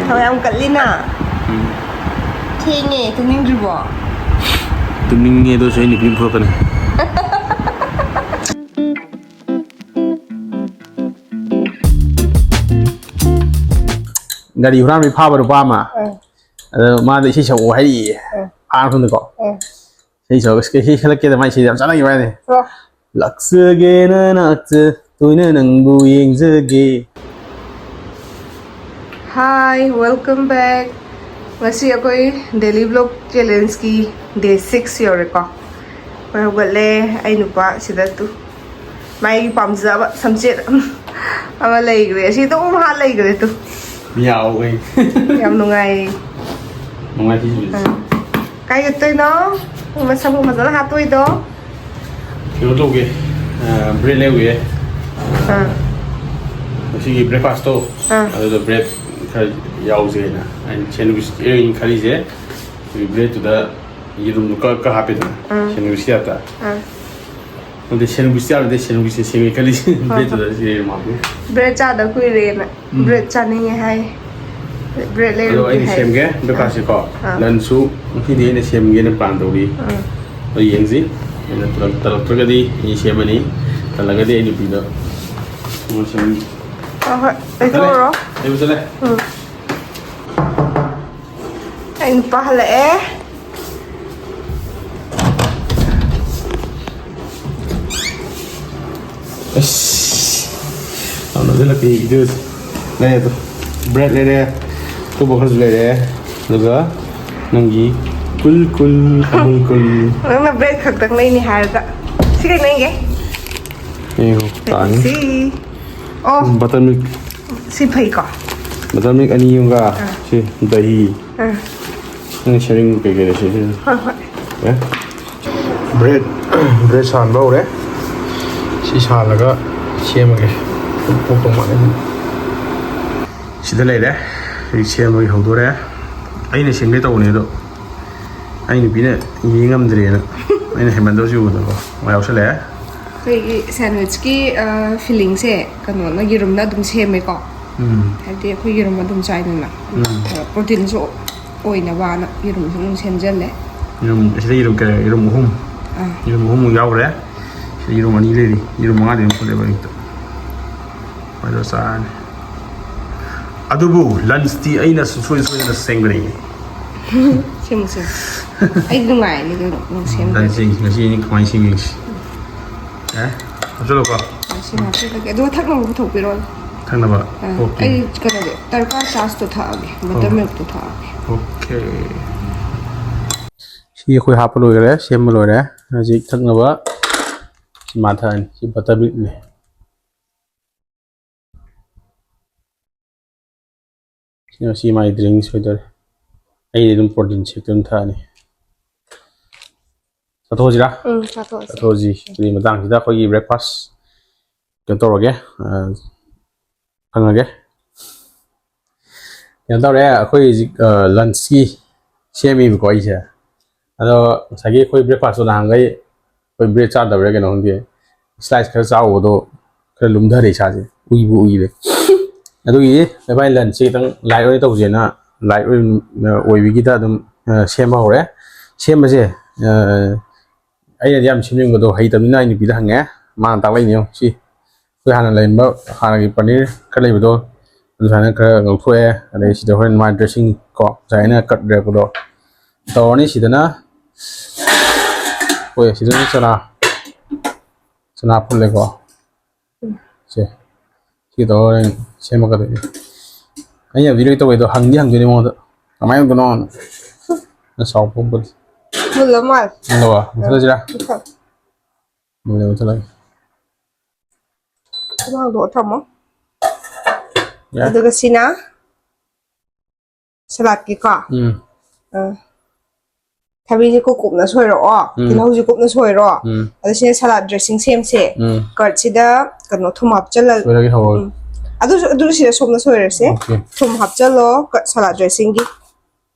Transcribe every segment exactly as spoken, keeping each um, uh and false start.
ꯊꯕꯛ ꯌꯥꯝ ꯀꯜꯂꯤꯅ꯫ ꯊꯦꯡꯉꯦ, ꯇꯨꯝꯅꯤꯡꯗ꯭ꯔꯤꯕꯣ? ꯇꯨꯝꯅꯤꯡꯉꯦ, ꯑꯗꯨꯁꯨ ꯑꯩ ꯅꯨꯄꯤ ꯑꯃ ꯐꯨꯔꯛꯀꯅꯤ꯫ ꯒꯥꯔꯤ ꯍꯨꯔꯥꯟꯕꯩ ꯐꯥꯕ ꯅꯨꯄꯥ ꯑꯃ꯫ ꯑꯗꯣ ꯃꯥꯗꯣ ꯏꯁꯩ ꯁꯛꯑꯣ ꯍꯥꯏꯔꯛꯏꯌꯦ꯫ ꯐꯥꯔ ꯃꯇꯨꯡꯗꯀꯣ꯫ ꯏꯁꯩ ꯁꯛꯑꯣ, ꯏꯁꯩ ꯁꯛꯂꯛꯀꯦꯗ, ꯃꯥꯏ ꯏꯁꯩꯗꯣ ꯌꯥꯝ ꯆꯥꯟꯅꯈꯤꯕ ꯍꯥꯏꯅꯤ꯫ ꯂꯥꯛꯆꯒꯦ ꯅꯅꯥꯛꯇ, ꯇꯣꯏꯅ ꯅꯪꯕꯨ ꯌꯦꯡꯖꯒꯦ꯫ Hi, welcome back. ꯉꯁꯤ ꯑꯩꯈꯣꯏ daily vlog challengeꯀꯤ day six ꯌꯧꯔꯦꯀꯣ꯫ ꯑꯩꯈꯣꯏ ꯍꯧꯒꯠꯂꯦ, ꯑꯩ ꯅꯨꯄꯥ ꯁꯤꯗ ꯇꯨ꯫ ꯃꯥꯒꯤ ꯄꯥꯝꯖꯕ ꯁꯝꯆꯦꯠ ꯑꯃ ꯂꯩꯈ꯭ꯔꯦ꯫ ꯑꯁꯤ ꯑꯗꯨꯝ ꯍꯥꯠ ꯂꯩꯈ꯭ꯔꯦ ꯇꯨ꯫ ꯌꯥꯎꯋꯦ꯫ ꯌꯥꯝ ꯅꯨꯡꯉꯥꯏ꯫ ꯅꯨꯡꯉꯥꯏ ꯁꯤꯁꯨ꯫ ꯑꯥ꯫ ꯀꯥꯏ ꯆꯠꯇꯣꯏꯅꯣ? ꯃꯁꯝ ꯐꯖꯅ ꯍꯥꯠꯇꯣꯏꯗꯣ꯫ ꯀꯩꯅꯣ ꯇꯧꯒꯦ, ꯑ, bread ꯂꯩꯔꯨꯒꯦ꯫ ꯑꯥ꯫ ꯉꯁꯤꯒꯤ breakfastꯇꯣ, ꯑꯥ꯫ ꯑꯗꯨꯗ bread ꯈꯔ ꯌꯥꯎꯁꯦꯅ ꯑꯩꯅ sandwich ꯑꯩꯅ ꯈꯜꯂꯤꯁꯦ꯫ ꯑꯩꯈꯣꯏꯒꯤ breadꯇꯨꯗ ꯌꯦꯔꯨꯝꯗꯣ ꯀꯛ, ꯀꯛ ꯍꯥꯞꯄꯦꯗꯅ, ꯑꯥ꯫ Sandwich typeꯇ꯫ ꯑꯥ꯫ ꯅꯠꯇꯦ, sandwich ꯌꯥꯔꯣꯏꯗꯦ, sandwichꯁꯦ ꯁꯦꯝꯒꯦ ꯈꯜꯂꯤꯁꯦ꯫ ꯍꯣꯏ, ꯍꯣꯏ꯫ Breadꯇꯨꯗ ꯁꯤ ꯌꯦꯔꯨꯝ ꯍꯥꯞꯄꯦ꯫ Bread ꯆꯥꯗ ꯀꯨꯏꯔꯦꯅ꯫ ꯎꯝ꯫ Bread ꯆꯥꯅꯤꯡꯉꯦ ꯍꯥꯏ꯫ Bread ꯑꯗꯣ ꯂꯩꯔꯨꯒꯦ ꯑꯩꯅ ꯍꯥꯏ꯫ ꯁꯦꯝꯒꯦ breakfastꯁꯦꯀꯣ꯫ ꯑꯥ꯫ Lunchꯁꯨ ꯉꯁꯤꯗꯤ ꯑꯩꯅ ꯁꯦꯝꯒꯦꯅ plan ꯇꯧꯔꯤ꯫ ꯑꯥ꯫ ꯑꯗꯣ ꯌꯦꯡꯁꯤ꯫ ꯑꯩꯅ ꯇꯜꯂꯛ-, ꯇꯜꯂꯛꯇ꯭ꯔꯒꯗꯤ ꯑꯩ ꯁꯦꯝꯃꯅꯤ꯫ ꯇꯜꯂꯒꯗꯤ ꯑꯩ ꯅꯨꯄꯤꯗ ꯑꯃ ꯁꯦꯝꯍꯟꯒꯦ꯫ ꯍꯣꯏ, ꯍꯣꯏ꯫ ꯆꯠꯂꯦ? ꯂꯩꯊꯣꯛꯎꯔꯣ꯫ ꯂꯩꯕ ꯆꯠꯂꯦ? ꯎꯝ꯫ ꯑꯩ ꯅꯨꯄꯥ ꯍꯜꯂꯛꯑꯦ꯫ ꯑꯁ, ꯌꯥꯝ ꯅꯣꯛꯁꯤꯜꯂꯛꯀꯦ videoꯁꯦ꯫ ꯂꯩꯔꯦ ꯑꯗꯣ꯫ Bread ꯂꯩꯔꯦ, ꯑꯇꯣꯞꯄ ꯈꯔꯁꯨ ꯂꯩꯔꯦ꯫ ꯑꯗꯨꯒ ꯅꯪꯒꯤ ꯀꯨꯜ ꯀꯨꯜ, ꯑꯃꯨꯜ ꯀꯨꯜ꯫ ꯅꯪꯅ bread ꯈꯛꯇꯪ ꯂꯩꯅꯤ ꯍꯥꯏꯔꯒ꯫ ꯁꯤ ꯀꯩꯅꯣ ꯌꯦꯡꯒꯦ? ꯌꯦꯡꯉꯣ, ꯇꯥꯅꯤ꯫ ꯁꯤ꯫ ꯑꯣ꯫ Buttermilk꯫ ꯁꯤ ꯐꯩꯀꯣ? Buttermilk ꯑꯅꯤ ꯑꯃꯒ ꯑꯥ꯫ ꯁꯤ ꯗꯍꯤ꯫ ꯑꯥ꯫ ꯅꯪ sharing ꯀꯩꯀꯩ ꯂꯩꯁꯦ? ꯍꯣꯏ, ꯍꯣꯏ꯫ ꯑꯦ? Bread, bread ꯁꯥꯍꯟꯕ ꯍꯧꯔꯦ꯫ ꯁꯤ ꯁꯥꯍꯜꯂꯒ ꯁꯦꯝꯃꯒꯦ꯫ ꯄꯣꯛꯇꯧ ꯃꯥꯜꯂꯦ꯫ ꯁꯤꯗ ꯂꯩꯔꯦ꯫ ꯑꯩ ꯁꯦꯝꯕꯒꯤ ꯍꯧꯗꯣꯔꯦ꯫ ꯑꯩꯅ ꯁꯦꯝꯒꯦ ꯇꯧꯕꯅꯦ ꯑꯗꯣ, ꯑꯩ ꯅꯨꯄꯤꯅ ꯌꯦꯡ ꯉꯝꯗ꯭ꯔꯦꯅ ꯑꯩꯅ ꯍꯦꯟꯃꯟꯗꯕꯁꯤ ꯎꯕꯗꯀꯣ ꯃꯥ ꯌꯥꯎꯁꯜꯂꯛꯑꯦ꯫ ꯑꯩꯈꯣꯏꯒꯤ sandwichꯀꯤ, ꯑ, fillingꯁꯦ ꯀꯩꯅꯣꯅ, ꯌꯦꯔꯨꯝꯅ ꯑꯗꯨꯝ ꯁꯦꯝꯃꯦꯀꯣ꯫ ꯎꯝ ꯍꯥꯏꯕꯗꯤ ꯑꯩꯈꯣꯏ ꯌꯦꯔꯨꯝ ꯑꯗꯨꯝ ꯆꯥꯏꯗꯅ꯫ ꯎꯝ ꯄ꯭ꯔꯣꯇꯤꯟꯁꯨ ꯑꯣꯏꯅꯕꯅ ꯌꯦꯔꯨꯝꯁꯨ ꯑꯗꯨꯝ ꯁꯦꯝꯖꯜꯂꯦ꯫ ꯌꯦꯔꯨꯝ ꯁꯤꯗ ꯌꯦꯔꯨꯝ ꯀꯌꯥ ꯌꯦꯔꯨꯝ ꯑꯍꯨꯝ ꯑꯥ ꯌꯦꯔꯨꯝ ꯑꯍꯨꯝꯃꯨꯛ ꯌꯥꯎꯈ꯭ꯔꯦ꯫ ꯁꯤꯗ ꯌꯦꯔꯨꯝ ꯑꯅꯤ ꯂꯩꯔꯤ꯫ ꯌꯦꯔꯨꯝ ꯃꯉꯥꯗꯤ ꯑꯗꯨꯝ ꯐꯨꯠꯂꯦꯕ ꯑꯌꯨꯛꯇ꯫ ꯑꯗꯣ ꯆꯥꯔꯅꯤ꯫ ꯑꯗꯨꯕꯨ ꯂꯟꯁꯇꯤ ꯑꯩꯅ ꯁꯨꯡꯁꯣꯏ ꯁꯣꯏꯗꯅ ꯁꯦꯝꯒꯅꯤ꯫ ꯁꯦꯝꯃꯨ ꯁꯦꯝꯃꯨ꯫ ꯑꯩꯗꯤ ꯅꯨꯡꯉꯥꯏꯔꯅꯤ ꯀꯩꯅꯣ ꯅꯪ ꯁꯦꯝꯕꯗꯤ꯫ ꯂꯟꯁꯁꯦ ꯉꯁꯤ ꯑꯩꯅ ꯀꯃꯥꯏꯅ ꯁꯦꯝꯒꯦ ꯌꯦꯡꯁꯤ꯫ ꯑꯦ ꯍꯥꯞꯆꯜꯂꯣꯀꯣ꯫ ꯁꯤ ꯍꯥꯞꯆꯤꯜꯂꯒꯦ ꯑꯗꯨꯒ ꯊꯛꯅꯕ ꯄꯨꯊꯣꯛꯄꯤꯔꯛꯑꯣ꯫ ꯊꯛꯅꯕ꯫ ꯑꯥ, ꯑꯣꯀꯦ ꯑꯩ ꯀꯩꯅꯣꯗꯣ ꯇꯔꯀꯥꯔ ꯆꯥꯁꯇꯣ ꯊꯛꯑꯒꯦ ꯕꯇꯔ ꯃꯤꯜꯛꯇꯣ ꯊꯛꯑꯒꯦ꯫ ꯑꯣꯀꯦ꯫ ꯁꯤ ꯑꯩꯈꯣꯏ ꯍꯥꯞꯄ ꯂꯣꯏꯈꯔꯦ, ꯁꯦꯝꯕ ꯂꯣꯏꯔꯦ꯫ ꯍꯧꯖꯤꯛ ꯊꯛꯅꯕ ꯁꯤ ꯃꯥ ꯊꯛꯑꯅꯤ꯫ ꯁꯤ ꯕꯇꯔ ꯃꯤꯜꯛꯅꯦ꯫ ꯁꯤ ꯃꯥꯏ ꯗ꯭ꯔꯤꯡꯁ ꯑꯣꯏꯗꯣꯏꯔꯦ꯫ ꯑꯩꯗꯤ ꯑꯗꯨꯝ ꯄ꯭ꯔꯣꯇꯤꯟ ꯁꯦꯛꯇ ꯑꯗꯨꯝ ꯊꯛꯑꯅꯤ꯫ ꯆꯠꯊꯣꯛꯑꯁꯤꯔꯥ? ꯎꯝ ꯆꯥꯊꯣꯛꯑꯁꯤ꯫ ꯆꯠꯊꯣꯛꯑꯁꯤ꯫ ꯑꯗꯨꯗꯤ ꯃꯇꯥꯡꯁꯤꯗ ꯑꯩꯈꯣꯏꯒꯤ ꯕ꯭ꯔꯦꯛꯐꯥꯁ ꯀꯩꯅꯣ ꯇꯧꯔꯒꯦ꯫ ꯑ, ꯍꯪꯉꯒꯦ꯫ ꯀꯩꯅꯣ ꯇꯧꯔꯦ, ꯑꯩꯈꯣꯏ ꯍꯧꯖꯤꯛ ꯂꯟꯁꯀꯤ ꯁꯦꯝꯃꯤꯕꯀꯣ ꯑꯩꯁꯦ꯫ ꯑꯗꯣ ꯉꯁꯥꯏꯒꯤ ꯑꯩꯈꯣꯏ ꯕ꯭ꯔꯦꯛꯐꯥꯁꯇꯣ ꯅꯍꯥꯟꯈꯩ ꯑꯩꯈꯣꯏ ꯕ꯭ꯔꯦꯗ ꯆꯥꯗꯕꯔꯥ ꯀꯩꯅꯣ ꯈꯪꯗꯦ, ꯁ꯭ꯂꯥꯏꯁ ꯈꯔ ꯆꯥꯎꯕꯗꯣ ꯈꯔ ꯂꯨꯝꯊꯔꯦ ꯏꯁꯥꯁꯦ, ꯎꯏꯕꯨ ꯎꯏꯔꯦ꯫ ꯑꯗꯨꯒꯤ ꯏꯕꯥꯅꯤ ꯂꯟꯁꯁꯦ ꯈꯤꯇꯪ ꯂꯥꯏꯠ ꯑꯣꯏꯅ ꯇꯧꯁꯦꯅ, ꯂꯥꯏꯠ ꯑꯣꯏꯕꯒꯤꯗ ꯑꯗꯨꯝ ꯁꯦꯝꯕ ꯍꯧꯔꯦ꯫ ꯁꯦꯝꯕꯁꯦ ꯑꯩꯅꯗꯤ ꯌꯥꯝ ꯁꯦꯝꯅꯤꯡꯕꯗꯣ ꯍꯩꯇꯕꯅꯤꯅ ꯑꯩ ꯅꯨꯄꯤꯗ ꯍꯪꯉꯦ, ꯃꯥꯅ ꯇꯥꯛꯂꯛꯏꯅꯦ꯫ ꯁꯤ ꯑꯩꯈꯣꯏ ꯍꯥꯟꯅ ꯂꯩꯔꯝꯕ, ꯍꯥꯟꯅꯒꯤ ꯄꯅꯤꯔ ꯈꯔ ꯂꯩꯕꯗꯣ ꯑꯗꯨ ꯁꯨꯃꯥꯏꯅ ꯈꯔ ꯂꯧꯊꯣꯛꯑꯦ꯫ ꯑꯗꯩ ꯁꯤꯗ ꯍꯣꯔꯦꯟ ꯃꯥꯏ ꯗ꯭ꯔꯦꯁꯤꯡ ꯀꯣ ꯉꯁꯥꯏ ꯑꯩꯅ ꯀꯠ ꯂꯩꯔꯛꯄꯗꯣ ꯇꯧꯔꯅꯤ꯫ ꯁꯤꯗꯅ ꯍꯣꯏ ꯁꯤꯗꯅ ꯆꯅꯥ, ꯆꯅꯥ ꯐꯨꯜꯂꯦꯀꯣ꯫ ꯁꯦ ꯁꯤ ꯇꯧꯔꯒ ꯍꯣꯔꯦꯟ ꯁꯦꯝꯃꯛꯀꯗꯣꯏꯅꯤ꯫ ꯑꯩꯅ ꯍꯧꯖꯤꯛ ꯂꯣꯏ ꯇꯧꯋꯦ ꯑꯗꯣ ꯍꯪꯗꯤ ꯍꯪꯗꯣꯏꯅꯤ ꯃꯉꯣꯟꯗ ꯀꯃꯥꯏꯅ ꯇꯧꯗꯣꯏꯅꯣ꯫ ꯅ ꯁꯥꯎ ꯄꯣꯝꯕꯗꯤ ꯃꯨꯜꯂ ꯃꯥꯜꯂꯦ꯫ ꯅꯪꯗꯕ ꯃꯨꯊꯠꯂꯁꯤꯔꯥ? ꯃꯨꯊꯠ꯫ ꯃꯨꯜꯂꯦ ꯃꯨꯊꯠꯂꯒꯦ꯫ ꯍꯥꯡꯗꯣꯛꯑ ꯊꯝꯃꯣ꯫ ꯌꯥꯔꯦ꯫ ꯑꯗꯨꯒ ꯁꯤꯅ ꯁꯂꯥꯠꯀꯤꯀꯣ꯫ ꯎꯝ ꯑꯥ꯫ ꯊꯕꯤꯁꯦ ꯀꯨꯞ ꯀꯨꯞꯅ ꯁꯣꯏꯔꯛꯑꯣ꯫ ꯎꯝ꯫ ꯇꯤꯜꯍꯧꯁꯦ ꯀꯨꯞꯅ ꯁꯣꯏꯔꯣ꯫ ꯎꯝ꯫ ꯑꯗ ꯁꯤꯅ ꯁꯂꯥꯠ ꯗ꯭ꯔꯦꯁꯤꯡ ꯁꯦꯝꯁꯦ꯫ ꯎꯝ꯫ ꯀꯔꯠꯁꯤꯗ ꯀꯩꯅꯣ ꯊꯨꯝ ꯍꯥꯞꯆꯜꯂ꯫ ꯁꯣꯏꯔꯒꯦ ꯍꯧꯔꯒꯦ꯫ ꯎꯝ꯫ ꯑꯗꯨꯁꯨ ꯑꯗꯨ ꯁꯤꯗ ꯁꯣꯝꯅ ꯁꯣꯏꯔꯁꯦ꯫ ꯑꯣꯀꯦ꯫ ꯊꯨꯝ ꯍꯥꯞꯆꯜꯂꯣ ꯀ-, ꯁꯂꯥꯠ ꯗ꯭ꯔꯦꯁꯤꯡꯒꯤ꯫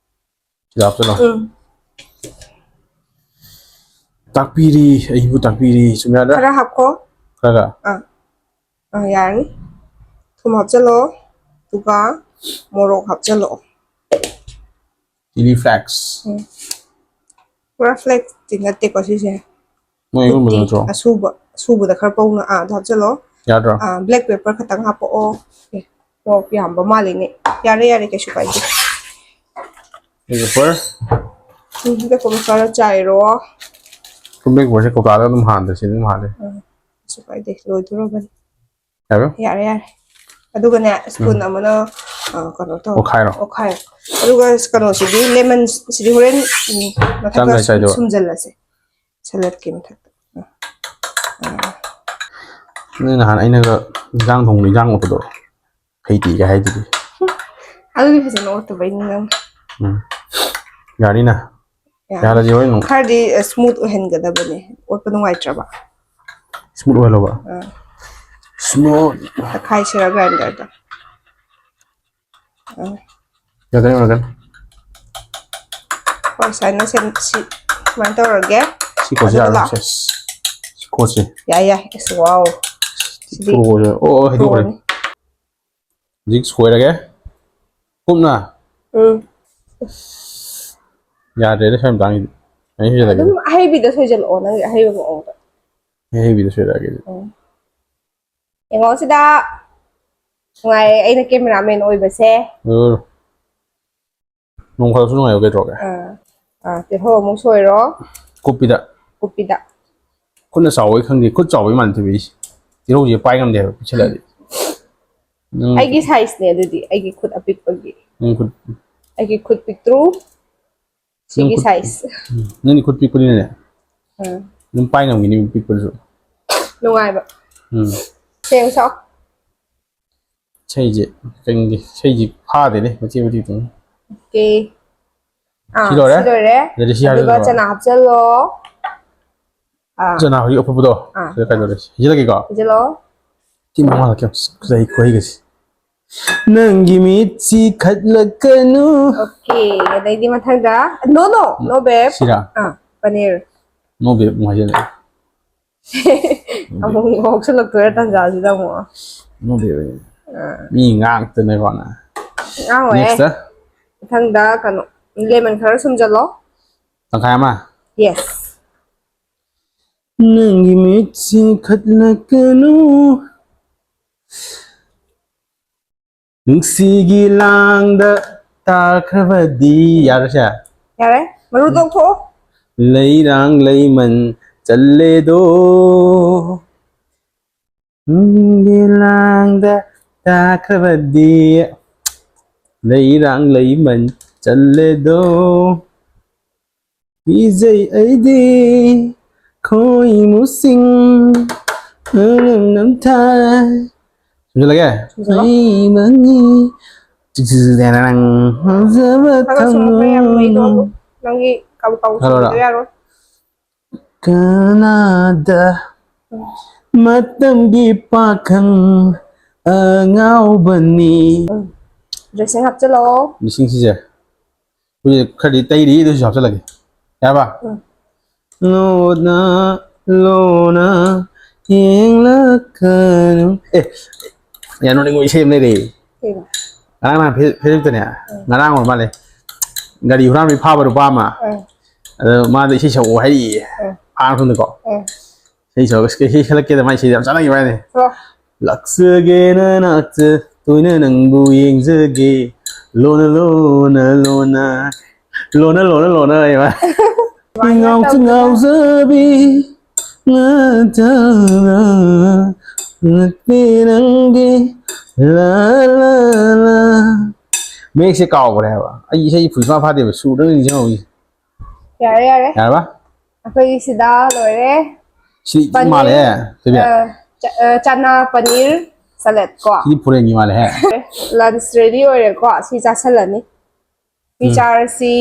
ꯁꯤꯗ ꯍꯥꯞꯆꯜꯂꯣ꯫ ꯎꯝ꯫ ꯇꯥꯛꯄꯤꯔꯤ, ꯑꯩꯕꯨ ꯇꯥꯛꯄꯤꯔꯤ꯫ ꯆꯨꯝ ꯌꯥꯗ꯭ꯔꯥ? ꯈꯔ ꯍꯥꯞꯈꯣ꯫ ꯈꯔꯒ? ꯑꯥ꯫ ꯑꯥ, ꯌꯥꯔꯅꯤ꯫ ꯊꯨꯝ ꯍꯥꯞꯆꯜꯂꯣ꯫ ꯑꯗꯨꯒ ꯃꯣꯔꯣꯛ ꯍꯥꯞꯆꯜꯂꯛꯑꯣ꯫ Chili flakes. ꯄꯨꯔꯥ flakesꯇꯤ ꯅꯠꯇꯦꯀꯣ ꯁꯤꯁꯦ꯫ ꯃꯣꯏ ꯑꯗꯨꯝꯕ ꯅꯠꯇ꯭ꯔꯣ? ꯑꯁꯨꯕ, ꯑꯁꯨꯕꯗ ꯈꯔ ꯄꯧꯅ, ꯑꯥ, ꯑꯗꯨ ꯍꯥꯞꯆꯜꯂꯣ꯫ ꯌꯥꯗ꯭ꯔꯣ? ꯑꯥ, black pepper ꯈꯛꯇꯪ ꯍꯥꯞꯄꯛꯑꯣ꯫ ꯑꯦ, ꯃꯣꯔꯣꯛ ꯌꯥꯝꯕ ꯃꯥꯜꯂꯤꯅꯦ꯫ ꯌꯥꯔꯦ, ꯌꯥꯔꯦ, ꯀꯩꯁꯨ ꯀꯥꯏꯗꯦ꯫ Black pepper. ꯎꯝ, black pepper ꯈꯔ ꯆꯥꯏꯔꯣ꯫ Black pepperꯁꯦ ꯀꯧꯇꯥꯗ ꯑꯗꯨꯝ ꯍꯥꯟꯗ꯭ꯔꯦ, ꯁꯤꯗ ꯑꯗꯨꯝ ꯍꯥꯜꯂꯦ꯫ ꯎꯝ, ꯀꯩꯁꯨ ꯀꯥꯏꯗꯦ, ꯂꯣꯏꯗꯣꯔꯕꯅꯤ꯫ ꯌꯥꯔꯣ? ꯌꯥꯔꯦ, ꯌꯥꯔꯦ꯫ ꯑꯗꯨꯒꯅꯦ, spoon ꯑꯃꯅ, ꯑ, ꯀꯩꯅꯣ ꯇꯧ꯫ ꯑꯣꯠꯈꯥꯏꯔꯣ? ꯑꯣꯠꯈꯥꯏꯔꯣ꯫ ꯑꯗꯨꯒ ꯀꯩꯅꯣꯁꯤꯗꯤ, lemon ꯁꯤꯗꯤ ꯍꯣꯔꯦꯟ, ꯎꯝ, ꯃꯊꯛꯇ ꯆꯥꯝꯗꯥꯏ ꯆꯥꯏꯗꯣꯏꯕ? ꯁꯨꯝꯖꯜꯂꯁꯦ꯫ Saladꯀꯤ ꯃꯊꯛꯇ꯫ ꯑ, ꯑ꯫ ꯅꯪ ꯅꯍꯥꯟ ꯑꯩꯅꯒ ꯏꯟꯖꯥꯡ ꯊꯣꯡꯕ, ꯏꯟꯖꯥꯡ ꯑꯣꯠꯄꯗꯣ ꯍꯩꯇꯦꯒ ꯍꯥꯏꯗꯨꯗꯤ꯫ ꯑꯗꯨꯗꯤ ꯐꯖꯅ ꯑꯣꯠꯇꯕꯩꯅꯤ ꯅꯪ꯫ ꯎꯝ꯫ ꯌꯥꯅꯤꯅ? ꯌꯥꯅꯤ꯫ ꯌꯥꯔꯗꯤ ꯍꯣꯔꯦꯟ ꯑꯃꯨꯛ꯫ ꯈꯔꯗꯤ, ꯑ, smooth ꯑꯣꯏꯍꯟꯒꯗꯕꯅꯦ꯫ ꯑꯣꯠꯄ ꯅꯨꯡꯉꯥꯏꯇ꯭ꯔꯕ? Smooth ꯑꯣꯏꯍꯜꯂꯣꯕ? ꯑꯥ꯫ Smooth. ꯇꯛꯈꯥꯏꯁꯤꯔ grinderꯗ? ꯑꯥ꯫ ꯌꯥꯔꯛꯀꯅꯤ, ꯌꯥꯔꯛꯀꯅꯤ꯫ ꯍꯣꯏ, ꯁꯨꯃꯥꯏꯅ ꯁꯦꯝ-, ꯁꯤ-, ꯁꯨꯃꯥꯏꯅ ꯇꯧꯔꯒꯦ꯫ ꯁꯤ ꯀꯣꯠꯁꯤ ꯑꯗꯨꯒ ꯌꯥꯔꯣꯏ, ꯂꯥꯛꯑꯣ꯫ ꯁꯦꯁ꯫ ꯁꯤ ꯀꯣꯠꯁꯤ꯫ ꯌꯥꯏ, ꯌꯥꯏ꯫ ꯑꯁ, wow꯫ ꯁꯤꯗꯤ ꯀꯣꯠꯁꯤ꯫ ꯑꯣ, ꯑꯣ, ꯍꯩꯗꯣꯛꯈ꯭ꯔꯦ꯫ ꯄ꯭ꯔꯣꯅꯤ꯫ ꯍꯧꯖꯤꯛ ꯁꯣꯏꯔꯒꯦ꯫ ꯀꯨꯞꯅ꯫ ꯎꯝ꯫ ꯌꯥꯗ꯭ꯔꯦꯗ, ꯁ꯭ꯋꯥꯏ ꯃꯇꯥꯡꯁꯤꯗꯤ꯫ ꯑꯩ ꯁꯣꯏꯔꯒꯦ꯫ ꯑꯗꯨꯝ ꯑꯍꯩꯕꯤꯗ ꯁꯣꯏꯖꯜꯂꯛꯑꯣ, ꯅꯪꯒꯤ ꯑꯍꯩꯕ ꯃꯑꯣꯡꯗ꯫ ꯑꯩ ꯍꯩꯕꯤꯗ ꯁꯣꯏꯔꯛꯑꯒꯦ ꯑꯗꯨꯗꯤ꯫ ꯎꯝ꯫ ꯌꯦꯡꯉꯣ ꯁꯤꯗ꯫ ꯅꯨꯡꯉꯥꯏꯔꯦ, ꯑꯩꯅ cameraman ꯑꯣꯏꯕꯁꯦ꯫ ꯑꯗꯨ ꯅꯣꯡ ꯐꯥꯗꯣꯛꯁꯨ ꯅꯨꯡꯉꯥꯏꯌꯣ, ꯀꯩꯗꯧꯔꯒꯦ? ꯑꯥ꯫ ꯑꯥ, ꯇꯤꯜꯍꯧ ꯑꯃꯨꯛ ꯁꯣꯏꯔꯣ꯫ ꯀꯨꯞꯄꯤꯗ꯫ ꯀꯨꯞꯄꯤꯗ꯫ ꯈꯨꯠꯅ ꯆꯥꯎꯕꯩ ꯈꯪꯗꯦ, ꯈꯨꯠ ꯆꯥꯎꯕꯩ ꯃꯥꯟꯗꯦ ꯊꯣꯏꯕꯤꯁꯦ꯫ ꯇꯤꯜꯍꯧꯁꯦ ꯄꯥꯏ ꯉꯝꯗꯦ ꯍꯥꯏꯕ, ꯄꯤꯛꯁꯜꯂꯛꯑꯗꯤ꯫ ꯅꯪ ꯑꯩꯒꯤ sizeꯅꯦ ꯑꯗꯨꯗꯤ, ꯑꯩꯒꯤ ꯈꯨꯠ ꯑꯄꯤꯛꯄꯒꯤ꯫ ꯅꯪ ꯈꯨꯠ ꯑꯩꯒꯤ ꯈꯨꯠ ꯄꯤꯛꯇ꯭ꯔꯨ꯫ ꯁꯤꯒꯤ ꯈꯨꯠ size꯫ ꯎꯝ, ꯅꯪꯗꯤ ꯈꯨꯠ ꯄꯤꯛꯄꯅꯤꯅꯅꯦ꯫ ꯎꯝ꯫ ꯑꯗꯨꯝ ꯄꯥꯏ ꯉꯝꯒꯅꯤ ꯄꯤꯛꯄꯗꯨꯁꯨ꯫ ꯅꯨꯡꯉꯥꯏꯕ꯫ ꯎꯝ꯫ ꯁꯦꯡ ꯁꯥꯎ꯫ ꯏꯁꯩꯁꯦ ꯀꯩꯅꯣꯗꯤ, ꯏꯁꯩꯁꯦ ꯐꯥꯗꯦꯅꯦ, ꯃꯆꯦꯠ ꯃꯆꯦꯠ ꯈꯤꯇꯪ꯫ Okay꯫ ꯑꯥ, ꯁꯤ ꯂꯣꯏꯔꯦ? ꯁꯤ ꯂꯣꯏꯔꯦ꯫ ꯑꯗꯨꯗꯤ ꯁꯤ ꯑꯗꯨꯒ ꯍꯥꯏꯔꯁꯤ ꯂꯣꯏꯔꯦ꯫ ꯆꯅꯥ ꯍꯥꯞꯆꯜꯂꯣ꯫ ꯑꯥ꯫ ꯆꯅꯥ ꯍꯧꯖꯤꯛ ꯑꯐꯨꯠꯄꯗꯣ꯫ ꯑꯥ꯫ ꯁꯤꯗ ꯀꯩꯅꯣ ꯇꯧꯔꯁꯤ꯫ ꯍꯩꯖꯤꯜꯂꯛꯀꯦꯀꯣ? ꯍꯩꯖꯤꯜꯂꯣ꯫ ꯁꯤ ꯃꯃꯥꯡꯗ ꯀꯌꯥꯝ ꯐꯖꯩ ꯈꯨꯍꯩꯒꯁꯦ꯫ ꯅꯪꯒꯤ ꯃꯤꯠꯁꯤ ꯈꯠꯂꯛꯀꯅꯨ꯫ Okay, ꯑꯗꯩꯗꯤ ꯃꯊꯪꯗ, no, no, no, babe. ꯁꯤꯔꯥ? ꯑꯥ, paneer꯫ No, babe, ꯑꯃꯨꯛ ꯍꯥꯏꯖꯜꯂꯛꯑꯦ꯫ ꯑꯃꯨꯛ ꯉꯥꯎꯁꯜꯂꯛꯇꯣꯏꯔꯥ ꯇꯟꯖꯥꯁꯤꯗ ꯑꯃꯨꯛ꯫ No, babe꯫ ꯃꯤ ꯉꯥꯡꯇꯅꯦꯀꯣ ꯅꯪ꯫ ꯉꯥꯡꯉꯣꯏꯍꯦ꯫ Next. ꯃꯊꯪꯗ ꯀꯩꯅꯣ, lemon ꯈꯔ ꯁꯨꯝꯖꯜꯂꯣ꯫ ꯇꯪꯈꯥꯏ ꯑꯃ. Yes. ꯅꯪꯒꯤ ꯃꯤꯠꯁꯤ ꯈꯠꯂꯛꯀꯅꯨ, ꯅꯨꯡꯁꯤꯒꯤ ꯂꯥꯡꯗ ꯇꯥꯈ꯭ꯔꯕꯗꯤ. ꯌꯥꯔꯁꯦ? ꯌꯥꯔꯦ, ꯃꯔꯨ ꯂꯧꯊꯣꯛꯑꯣ꯫ ꯂꯩꯔꯥꯡ ꯂꯩꯃꯟ ꯆꯜꯂꯦꯗꯣ, ꯅꯪꯒꯤ ꯂꯥꯡꯗ ꯇꯥꯈ꯭ꯔꯕꯗꯤ. ꯂꯩꯔꯥꯡ ꯂꯩꯃꯟ ꯆꯜꯂꯦꯗꯣ, ꯀꯤꯖꯩ ꯑꯩꯗꯤ ꯈꯣꯏꯃꯨꯁꯤꯡ ꯅꯝꯊꯥꯏ. ꯁꯨꯝꯖꯜꯂꯒꯦ? ꯁꯨꯝꯖꯜꯂꯣ꯫ ꯑꯩ ꯃꯪꯉꯤ ꯆꯤꯛꯆꯤꯛꯆꯤꯛ ꯅꯪ ꯐꯖꯕ ꯈꯔ ꯁꯨꯝꯃꯛꯄ ꯌꯥꯝ ꯃꯩꯗꯣ ꯑꯗꯨ꯫ ꯊꯝꯃꯣ. ꯅꯪꯒꯤ ꯀꯥꯎ ꯀꯥꯎ ꯍꯜꯂꯣ, ꯍꯜꯂꯣ. ꯁꯨꯝꯕꯤꯗꯣ ꯌꯥꯔꯣꯏ꯫ ꯀꯅꯥꯗ ꯃꯇꯝꯒꯤ ꯄꯥꯈꯪ ꯑꯉꯥꯎꯕꯅꯤ. Dressing ꯍꯥꯞꯆꯤꯜꯂꯛꯑꯣ꯫ ꯂꯤꯁꯤꯡꯁꯤꯁꯦ ꯍꯧꯖꯤꯛ ꯈꯔꯗꯤ ꯇꯩꯔꯤ, ꯑꯗꯨꯁꯨ ꯍꯥꯞꯆꯤꯜꯂꯒꯦ. ꯌꯥꯔꯕ? ꯎꯝ. ꯂꯣꯅ ꯂꯣꯅ ꯌꯦꯡꯂꯛꯀꯅꯨ. ꯑꯦ, ꯌꯥꯝ ꯅꯣꯛꯅꯤꯡꯕ ꯏꯁꯩ ꯑꯃ ꯂꯩꯔꯦ. ꯀꯩꯅꯣ? ꯉꯔꯥꯡ ꯅꯍꯥꯟ ꯐꯦ- ꯐꯦꯁꯕꯨꯛꯇꯅꯦ, ꯉꯔꯥꯡ ꯑꯣꯏꯔ ꯃꯥꯜꯂꯦ, ꯒꯥꯔꯤ ꯍꯨꯔꯥꯟꯕꯒꯤ ꯐꯥꯕ ꯅꯨꯄꯥ ꯑꯃ. ꯑꯥ. ꯑꯗꯣ ꯃꯥꯗꯣ ꯏꯁꯩ ꯁꯛꯑꯣ ꯍꯥꯏꯔꯛꯏꯌꯦ. ꯑꯥ. ꯐꯥꯔ ꯃꯇꯨꯡꯗꯀꯣ. ꯑꯥ. ꯏꯁꯩ ꯁꯛꯑꯣ, ꯏꯁꯩ ꯁꯛꯂꯛꯀꯦꯗ, ꯃꯥꯏ ꯏꯁꯩꯗ ꯌꯥꯝ ꯆꯥꯟꯅꯈꯤꯕ ꯍꯥꯏꯅꯤ. ꯁꯛꯑꯣ. ꯂꯥꯛꯆꯒꯦꯅ ꯅꯥꯛꯆ ꯇꯣꯏꯅ ꯅꯪꯕꯨ ꯌꯦꯡꯖꯒꯦ. ꯂꯣꯅ ꯂꯣꯅ ꯂꯣꯅ ꯂꯣꯅ ꯂꯣꯅ ꯂꯣꯅ ꯂꯩꯕ. ꯉꯥꯎꯁꯨ ꯉꯥꯎꯖꯕꯤ ꯉꯥꯇꯅ ꯅꯠꯇꯦ ꯅꯪꯒꯤ ꯂꯥ ꯂꯥ ꯂꯥ. ꯃꯌꯦꯛꯁꯦ ꯀꯥꯎꯈ꯭ꯔꯦ ꯍꯥꯏꯕ, ꯑꯩ ꯏꯁꯩ ꯐꯨꯜ ꯁꯨꯡꯐꯥ ꯐꯥꯗꯦꯕ, ꯁꯨꯔꯗꯪ ꯅꯤꯡꯁꯤꯡꯍꯧꯔꯤ. ꯌꯥꯔꯦ, ꯌꯥꯔꯦ꯫ ꯌꯥꯔꯕ? ꯑꯩꯈꯣꯏꯒꯤ ꯁꯤꯗ ꯂꯣꯏꯔꯦ꯫ ꯁꯤꯗꯤ ꯏꯆꯝ ꯄꯅꯤꯔ, ꯃꯥꯜꯂꯦ, ꯊꯣꯏꯕꯤ. ꯑ, ꯆ- ꯑ, ꯆꯅꯥ ꯄꯅꯤꯔ ꯁꯂꯠ ꯀꯣ꯫ ꯁꯤꯗꯤ ꯐꯣꯔꯦꯟꯒꯤ ꯃꯥꯜꯂꯦꯍꯦ. Lunch ready ꯑꯣꯏꯔꯦꯀꯣ꯫ ꯁꯤ ꯆꯥꯁꯜꯂꯅꯤ꯫ ꯁꯤ ꯎꯝ. ꯆꯥꯔꯁꯤ꯫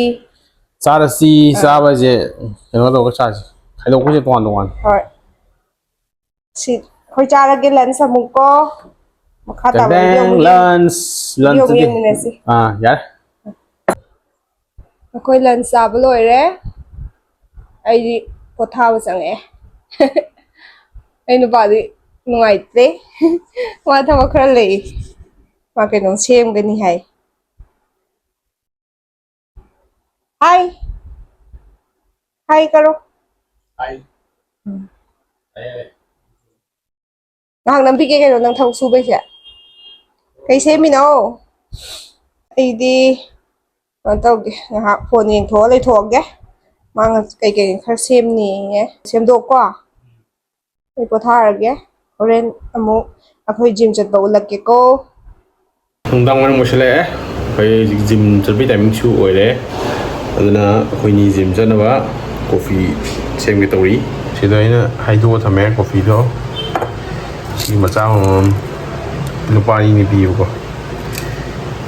ꯆꯥꯔꯁꯤ, ꯆꯥꯕꯁꯦ ꯀꯩꯅꯣ ꯇꯧꯔꯒ ꯆꯥꯁꯤ. ꯈꯥꯏꯗꯣꯛꯄꯁꯦ ꯇꯣꯉꯥꯟ ꯇꯣꯉꯥꯟ. ꯍꯣꯏ꯫ ꯁꯤ ꯑꯩꯈꯣꯏ ꯆꯥꯔꯒꯦ lunch ꯑꯃꯨꯛ ꯀꯣ꯫ ꯃꯈꯥ ꯇꯥꯕ video ꯇꯦꯡ, ꯑꯃꯨꯛ ꯌꯦꯡ-, lunch, video lunch ꯑꯃꯨꯛ ꯇꯗꯤ. ꯌꯦꯡꯃꯤꯟꯅꯁꯤ꯫ ꯑꯥ, ꯌꯥꯔꯦ. ꯑꯩꯈꯣꯏ lunch ꯆꯥꯕ ꯂꯣꯏꯔꯦ꯫ ꯑꯩꯗꯤ ꯄꯣꯊꯥꯕ ꯆꯪꯉꯛꯑꯦ꯫ ꯑꯩ ꯅꯨꯄꯥꯗꯤ ꯅꯨꯡꯉꯥꯏꯇ꯭ꯔꯦ꯫ ꯃꯥ ꯊꯕꯛ ꯈꯔ ꯂꯩ꯫ ꯃꯥ ꯀꯩꯅꯣꯝ ꯁꯦꯝꯒꯅꯤ ꯍꯥꯏ꯫ ꯍꯥꯏ꯫ ꯍꯥꯏ ꯀꯔꯣ꯫ ꯍꯥꯏ꯫ ꯎꯝ꯫ ꯍꯥꯏ, ꯍꯥꯏ꯫ ꯉꯥꯏꯍꯥꯛ ꯅꯝꯕꯤꯒꯦ ꯀꯩꯅꯣ, ꯅꯪ ꯊꯕꯛ ꯁꯨꯕꯩꯁꯦ꯫ ꯀꯩ ꯁꯦꯝꯃꯤꯅꯣ? ꯑꯩꯗꯤ ꯀꯩꯅꯣ ꯇꯧꯒꯦ, ꯉꯥꯏꯍꯥꯛ ꯐꯣꯟ ꯌꯦꯡꯊꯣꯛꯑ ꯂꯩꯊꯣꯛꯑꯒꯦ꯫ ꯃꯥ ꯉ-, ꯀꯩꯀꯩ ꯈꯔ ꯁꯦꯝꯅꯤꯌꯦ꯫ ꯁꯦꯝꯗꯣꯛꯀꯣ꯫ ꯑꯩ ꯄꯣꯊꯥꯔꯒꯦ꯫ ꯍꯣꯔꯦꯟ ꯑꯃꯨꯛ ꯑꯩꯈꯣꯏ ꯖꯤꯝ ꯆꯠꯄ ꯎꯠꯂꯛꯀꯦꯀꯣ꯫ ꯅꯨꯡꯗꯥꯡ ꯋꯥꯏꯔꯝ ꯑꯣꯏꯁꯜꯂꯛꯑꯦ꯫ ꯑꯩꯈꯣꯏ ꯍꯧꯖꯤꯛ ꯖꯤꯝ ꯆꯠꯄꯒꯤ ꯇꯥꯏꯃꯤꯡꯁꯨ ꯑꯣꯏꯔꯦ꯫ ꯑꯗꯨꯅ ꯑꯩꯈꯣꯏꯅꯤ ꯖꯤꯝ ꯆꯠꯅꯕ ꯀꯣꯐꯤ ꯁꯦꯝꯒꯦ ꯇꯧꯔꯤ꯫ ꯁꯤꯗ ꯑꯩꯅ ꯍꯩꯗꯣꯛꯑ ꯊꯝꯃꯦ ꯀꯣꯐꯤꯗꯣ꯫ ꯁꯤ ꯃꯆꯥ ꯑꯃꯃꯝ ꯂꯨꯄꯥ ꯑꯅꯤꯅꯤ ꯄꯤꯌꯦꯕꯀꯣ꯫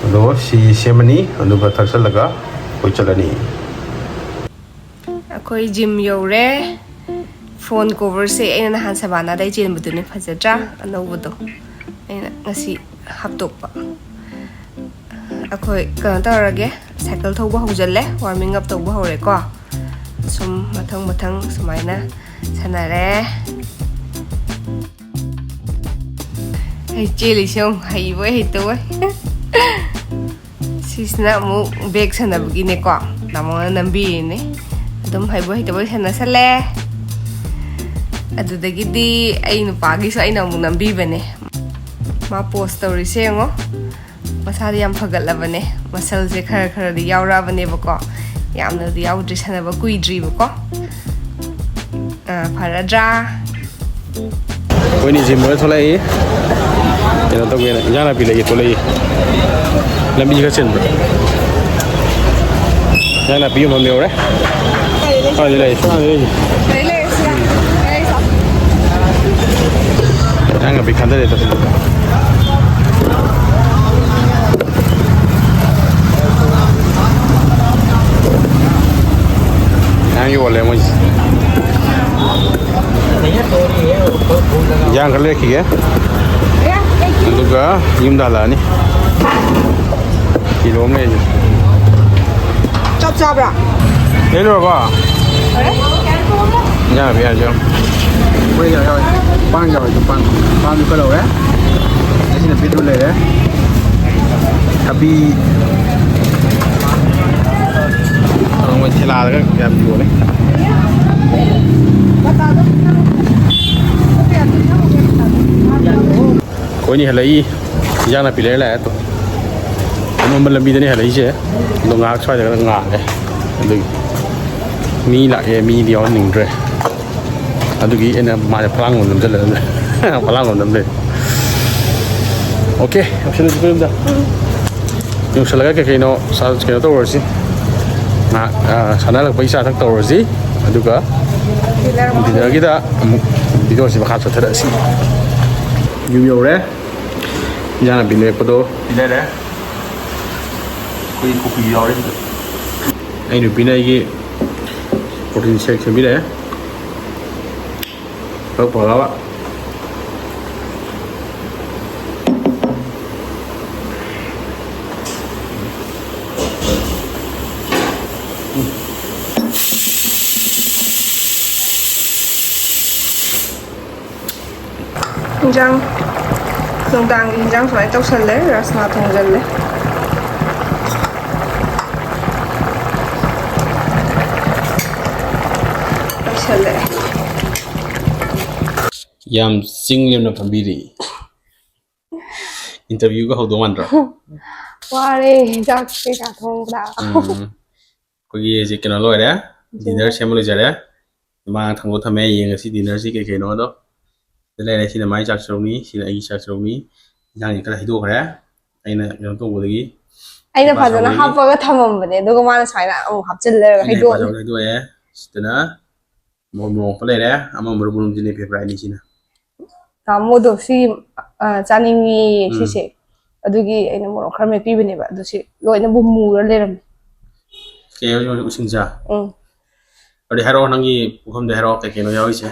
ꯑꯗꯣ ꯁꯤ ꯁꯦꯝꯃꯅꯤ, ꯑꯗꯨꯒ ꯊꯛꯆꯜꯂꯒ ꯑꯩꯈꯣꯏ ꯆꯠꯂꯅꯤ꯫ ꯑꯩꯈꯣꯏ ꯖꯤꯝ ꯌꯧꯔꯦ꯫ ꯐꯣꯟ ꯀꯣꯚꯔꯁꯦ ꯑꯩꯅ ꯅꯍꯥꯟ ꯁꯕꯥꯅꯥꯗꯩ ꯆꯦꯟꯕꯗꯨꯅꯦ, ꯐꯖꯗ꯭ꯔꯥ? ꯑꯅꯧꯕꯗꯣ ꯑꯩꯅ ꯉꯁꯤ ꯍꯥꯞꯇꯣꯛꯄ꯫ ꯑꯩꯈꯣꯏ ꯀꯩꯅꯣ ꯇꯧꯔꯒꯦ, ꯁꯥꯏꯀꯜ ꯊꯧꯕ ꯍꯧꯖꯤꯜꯂꯦ, ꯋꯥꯔꯃꯤꯡ ꯑꯞ ꯇꯧꯕ ꯍꯧꯔꯦꯀꯣ꯫ ꯁꯨꯝ ꯃꯊꯪ ꯃꯊꯪ ꯁꯨꯃꯥꯏꯅ ꯁꯥꯟꯅꯔꯦ꯫ ꯑꯩ ꯆꯦꯜꯂꯤꯁꯦ ꯌꯦꯡꯉꯨ, ꯍꯩꯕꯣꯏ ꯍꯩꯇꯕꯣꯏ꯫ ꯁꯤꯁꯤꯅ ꯑꯃꯨꯛ ꯕꯦꯛ ꯁꯥꯟꯅꯕꯒꯤꯅꯦꯀꯣ, ꯇꯥꯃꯣꯅ ꯅꯝꯕꯤꯔꯤꯅꯦ꯫ ꯑꯗꯨꯝ ꯍꯩꯕꯣꯏ ꯍꯩꯇꯕꯣꯏ ꯁꯥꯟꯅꯁꯜꯂꯦ꯫ ꯑꯗꯨꯗꯒꯤꯗꯤ ꯑꯩ ꯅꯨꯄꯥꯒꯤꯁꯨ ꯑꯩꯅ ꯑꯃꯨꯛ ꯅꯝꯕꯤꯕꯅꯦ꯫ ꯃꯥ ꯄꯣꯁ ꯇꯧꯔꯤꯁꯦ ꯌꯦꯡꯉꯣ꯫ ꯃꯁꯥꯗꯤ ꯌꯥꯝ ꯐꯒꯠꯂꯕꯅꯦ꯫ ꯃꯁꯜꯁꯦ ꯈꯔ ꯈꯔꯗꯤ ꯌꯥꯎꯔꯛꯑꯕꯅꯦꯕꯀꯣ꯫ ꯌꯥꯝꯅꯗꯤ ꯌꯥꯎꯗ꯭ꯔꯤ, ꯁꯥꯟꯅꯕ ꯀꯨꯏꯗ꯭ꯔꯤꯕꯀꯣ꯫ ꯑꯥ, ꯐꯔꯗ꯭ꯔꯥ? ꯑꯩꯈꯣꯏꯅꯤ ꯖꯤꯝ ꯂꯣꯏꯔ ꯊꯣꯛꯂꯛꯏ꯫ ꯀꯩꯅꯣ ꯇꯧꯒꯦꯅ, ꯏꯟꯖꯥꯡ ꯅꯥꯄꯤ ꯂꯩꯒꯦ ꯊꯣꯛꯂꯛꯏ꯫ ꯂꯝꯕꯤ ꯈꯔ ꯆꯤꯟꯕ꯭ꯔꯥ? ꯏꯟꯖꯥꯡ ꯅꯥꯄꯤ ꯌꯣꯟꯐꯝ ꯌꯧꯔꯦ꯫ ꯁ꯭ꯋꯥꯏꯗ ꯂꯩ, ꯁ꯭ꯋꯥꯏꯗ ꯂꯩ꯫ ꯏꯟꯖꯥꯡ ꯅꯥꯄꯤ ꯈꯟꯗꯔꯦ ꯇꯧꯁꯤ꯫ ꯌꯥꯝ ꯌꯣꯜꯂꯦ ꯃꯣꯏꯁꯦ꯫ ꯌꯥꯡꯈꯩ ꯂꯩꯔꯛꯈꯤꯒꯦ꯫ ꯑꯗꯨꯒ ꯌꯨꯝꯗ ꯍꯜꯂꯛꯑꯅꯤ꯫ ꯀꯤꯂꯣ ꯑꯃ ꯂꯩꯔꯦ꯫ ꯆꯞ ꯆꯥꯕ꯭ꯔꯥ? ꯂꯩꯔꯨꯔꯕꯣ? ꯐꯔꯦ꯫ ꯏꯟꯖꯥꯡ ꯅꯥꯄꯤ ꯍꯥꯏꯔꯁꯨ꯫ ꯑꯩꯈꯣꯏ ꯀꯩꯅꯣ ꯌꯥꯎꯋꯦ, ꯄꯥꯟ ꯌꯥꯎꯋꯦ, ꯄꯥꯟ, ꯄꯥꯟꯁꯨ ꯈꯔ ꯂꯧꯔꯦ꯫ ꯑꯁꯤꯅ ꯕꯤꯠꯔꯨꯠ ꯂꯩꯔꯦ꯫ ꯊꯕꯤ꯫ ꯃꯣꯏ ꯊꯦꯂꯥꯗꯒ ꯌꯥꯝ ꯌꯣꯜꯂꯦ꯫ ꯑꯩꯈꯣꯏꯅꯤ ꯍꯜꯂꯛꯏ꯫ ꯏꯟꯖꯥꯡ ꯅꯥꯄꯤ ꯂꯩꯔ ꯂꯥꯛꯑꯦ ꯑꯗꯣ꯫ ꯑꯅꯣꯝꯕ ꯂꯝꯕꯤꯗꯅꯦ ꯍꯜꯂꯛꯏꯁꯦ꯫ ꯑꯗꯣ ꯉꯥꯏꯍꯥꯛ ꯁ꯭ꯋꯥꯏꯗꯒ ꯉꯥꯜꯂꯦ꯫ ꯑꯗꯨꯒꯤ ꯃꯤ ꯂꯥꯛꯑꯦ, ꯃꯤꯗꯤ ꯌꯥꯎꯍꯟꯅꯤꯡꯗ꯭ꯔꯦ꯫ ꯑꯗꯨꯒꯤ ꯑꯩꯅ ꯃꯥꯁꯦ ꯐꯂꯥꯡ ꯂꯣꯝ ꯅꯝꯁꯤꯜꯂꯦ꯫ ꯐꯂꯥꯡ ꯂꯣꯝ ꯅꯝ ꯂꯩ꯫ ꯑꯣꯀꯦ, ꯌꯧꯁꯜꯂꯁꯤ ꯌꯨꯝꯗ꯫ ꯌꯧꯁꯜꯂꯒ ꯀꯩ ꯀꯩꯅꯣ ꯁꯥ-, ꯀꯩꯅꯣ ꯇꯧꯔꯨꯔꯁꯤ꯫ ꯉꯥꯏꯍꯥꯛ, ꯑ, ꯁꯥꯟꯅ ꯍꯜꯂꯛꯄꯒꯤ ꯆꯥ ꯊꯛ ꯇꯧꯔꯨꯔꯁꯤ꯫ ꯑꯗꯨꯒ dinner ꯒꯤꯗ ꯑꯃꯨꯛ video ꯁꯤ ꯃꯈꯥ ꯆꯠꯊꯔꯛꯑꯁꯤ꯫ ꯌꯨꯝ ꯌꯧꯔꯦ꯫ ꯏꯟꯖꯥꯡ ꯅꯥꯄꯤ ꯂꯩꯔꯛꯄꯗꯣ ꯄꯤꯖꯔꯦ꯫ ꯑꯩꯈꯣꯏ ꯀꯣꯐꯤ ꯌꯥꯎꯔꯦ ꯁꯤꯗ꯫ ꯑꯩ ꯅꯨꯄꯤꯅ ꯑꯩꯒꯤ protein shake ꯁꯦꯝꯕꯤꯔꯛꯑꯦ꯫ ꯈꯔ ꯐꯒꯕ꯫ ꯏꯟꯖꯥꯡ, ꯅꯨꯡꯗꯥꯡꯒꯤ ꯏꯟꯖꯥꯡ ꯁꯨꯃꯥꯏꯅ ꯇꯧꯁꯜꯂꯦ, ꯔꯁꯃꯥ ꯊꯣꯡꯖꯜꯂꯦ꯫ ꯂꯣꯏꯁꯜꯂꯦ꯫ ꯌꯥꯝ ꯆꯤꯡ ꯂꯦꯝꯅ ꯐꯝꯕꯤꯔꯤ꯫ Interview ꯒ ꯍꯧꯗꯧ ꯃꯥꯟꯗ꯭ꯔꯣ? ꯋꯥꯔꯦ, ꯆꯥꯛ ꯀꯩꯀꯥ ꯊꯣꯡꯕꯗ꯫ ꯎꯝ꯫ ꯑꯩꯈꯣꯏꯒꯤ ꯍꯧꯖꯤꯛ ꯀꯩꯅꯣ ꯂꯣꯏꯔꯦ, dinner ꯁꯦꯝꯕ ꯂꯣꯏꯖꯔꯦ꯫ ꯏꯃꯥꯅ ꯊꯥꯡꯗꯣꯛ ꯊꯝꯃꯦ, ꯌꯦꯡꯉꯁꯤ dinner ꯁꯤ ꯀꯩ ꯀꯩꯅꯣꯗꯣ꯫ ꯁꯤꯗ ꯂꯩꯔꯦ, ꯁꯤꯅ ꯃꯥꯏ ꯆꯥꯛ ꯁꯔꯨꯛꯅꯤ, ꯁꯤꯅ ꯑꯩꯒꯤ ꯆꯥꯛ ꯁꯔꯨꯛꯅꯤ꯫ ꯏꯟꯖꯥꯡꯁꯤ ꯈꯔ ꯍꯩꯗꯣꯛꯈ꯭ꯔꯦ, ꯑꯩꯅ ꯀꯩꯅꯣ ꯇꯧꯕꯗꯒꯤ꯫ ꯑꯩꯅ ꯐꯖꯅ ꯍꯥꯞꯄꯒ ꯊꯝꯃꯝꯕꯅꯦ, ꯑꯗꯨꯒ ꯃꯥꯅ ꯁꯨꯃꯥꯏꯅ ꯑꯃꯨꯛ ꯍꯥꯞꯆꯤꯜꯂꯒ ꯍꯩꯗꯣꯛꯑꯦ꯫ ꯁꯤꯗꯅ ꯃꯣꯔꯣꯛ ꯃꯦꯠꯄ ꯂꯩꯔꯦ, ꯑꯃ ꯃꯔꯨ ꯃꯔꯨꯝꯁꯤꯅꯦ favourite ꯅꯤ ꯁꯤꯅ꯫ ꯇꯥꯃꯣꯗꯣ ꯁꯤ, ꯑ, ꯆꯥꯅꯤꯡꯉꯤ ꯎꯝ꯫ ꯁꯤꯁꯦ꯫ ꯑꯗꯨꯒꯤ ꯑꯩꯅ ꯃꯣꯔꯣꯛ ꯈꯔ ꯃꯦꯠꯄꯤꯕꯅꯦꯕ, ꯑꯗꯨ ꯁꯤ ꯂꯣꯏꯅꯕꯨ ꯃꯨꯔ ꯂꯩꯔꯝꯃꯦ꯫ ꯀꯩ ꯍꯥꯏꯕ ꯎꯁꯤꯡꯁꯥ? ꯎꯝ꯫ ꯑꯗꯨꯗꯤ ꯍꯥꯏꯔꯛꯑꯣ, ꯅꯪꯒꯤ ꯄꯨꯈꯝꯗ ꯍꯥꯏꯔꯛꯑꯣ ꯀꯩ ꯀꯩꯅꯣ ꯌꯥꯎꯔꯤꯁꯦ꯫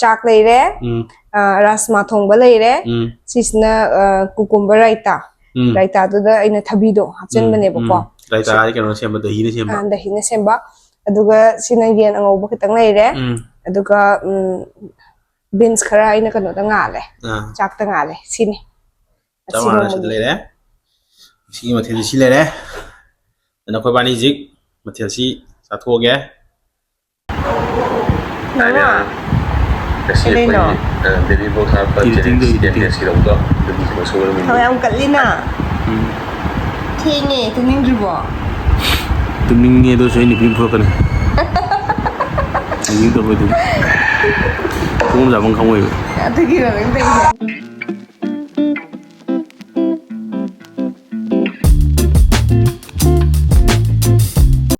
ꯆꯥꯛ ꯂꯩꯔꯦ, ꯎꯝ꯫ ꯑ, ꯔꯥꯁꯃꯥ ꯊꯣꯡꯕ ꯂꯩꯔꯦ, ꯎꯝ꯫ ꯁꯤꯁꯤꯅ, ꯑ, cucumber ꯔꯥꯏꯇꯥ꯫ ꯎꯝ꯫ ꯔꯥꯏꯇꯥꯗꯨꯗ ꯑꯩꯅ ꯊꯕꯤꯗꯣ ꯍꯥꯞꯆꯤꯟꯕꯅꯦꯕꯀꯣ꯫ ꯎꯝ꯫ ꯔꯥꯏꯇꯥ ꯁꯤ-, ꯍꯥꯏꯗꯤ ꯀꯩꯅꯣꯅ ꯁꯦꯝꯕ, ꯗꯍꯤꯅ ꯁꯦꯝꯕ? ꯑ, ꯗꯍꯤꯅ ꯁꯦꯝꯕ꯫ ꯑꯗꯨꯒ ꯁꯤꯅ ꯌꯦꯟ ꯑꯉꯧꯕ ꯈꯤꯇꯪ ꯂꯩꯔꯦ꯫ ꯎꯝ꯫ ꯑꯗꯨꯒ, ꯎꯝ, ꯕꯤꯟꯁ ꯈꯔ ꯑꯩꯅ ꯀꯩꯅꯣꯗ ꯉꯥꯜꯂꯦ꯫ ꯑꯥ꯫ ꯆꯥꯛꯇ ꯉꯥꯜꯂꯦ꯫ ꯁꯤꯅꯤ꯫ ꯆꯞ ꯑꯁꯤꯒ ꯃꯥꯟꯅꯅ ꯁꯤꯗ ꯑꯃꯨꯛ ꯂꯩꯔꯦ꯫ ꯁꯤꯒꯤ ꯃꯊꯦꯜꯁꯤ ꯁꯤ ꯂꯩꯔꯦ꯫ ꯑꯗꯨꯅ ꯑꯩꯈꯣꯏ ꯕꯥꯅꯤ ꯍꯧꯖꯤꯛ ꯃꯊꯦꯜꯁꯤ ꯆꯥꯊꯣꯛꯑꯒꯦ꯫ ꯅꯃꯥ꯫ ꯉꯁꯤ ꯀꯩꯗꯩꯅꯣ? ꯑꯩꯈꯣꯏꯒꯤ, ꯑ, baby block ꯊꯥꯔꯛꯄ editing ꯗꯣ, challenge editing. Test ꯀꯤꯗꯃꯛꯇꯣ ꯑꯗꯨꯒꯤ ꯃꯁꯨ ꯑꯣꯏꯔꯝꯃꯤ꯫ ꯊꯋꯥꯏ ꯌꯥꯝ ꯀꯠꯂꯤꯅ꯫ ꯎꯝ꯫ ꯊꯦꯡꯉꯦ, ꯇꯨꯝꯅꯤꯡꯗ꯭ꯔꯤꯕꯣ? ꯇꯨꯝꯅꯤꯡꯉꯦ, ꯑꯗꯨꯁꯨ ꯑꯩ ꯅꯨꯄꯤ ꯑꯃ ꯐꯨꯔꯛꯀꯅꯤ꯫ ꯌꯦꯡꯅꯤꯡꯗꯕ ꯑꯗꯨꯝ꯫ ꯇꯨꯝꯐꯝ ꯆꯥꯐꯝ ꯈꯪꯉꯣꯏꯕ꯫ ꯑꯗꯨꯒꯤ ꯑꯣꯏꯔꯝꯒꯅꯤ ꯇꯧꯔꯤꯁꯦ꯫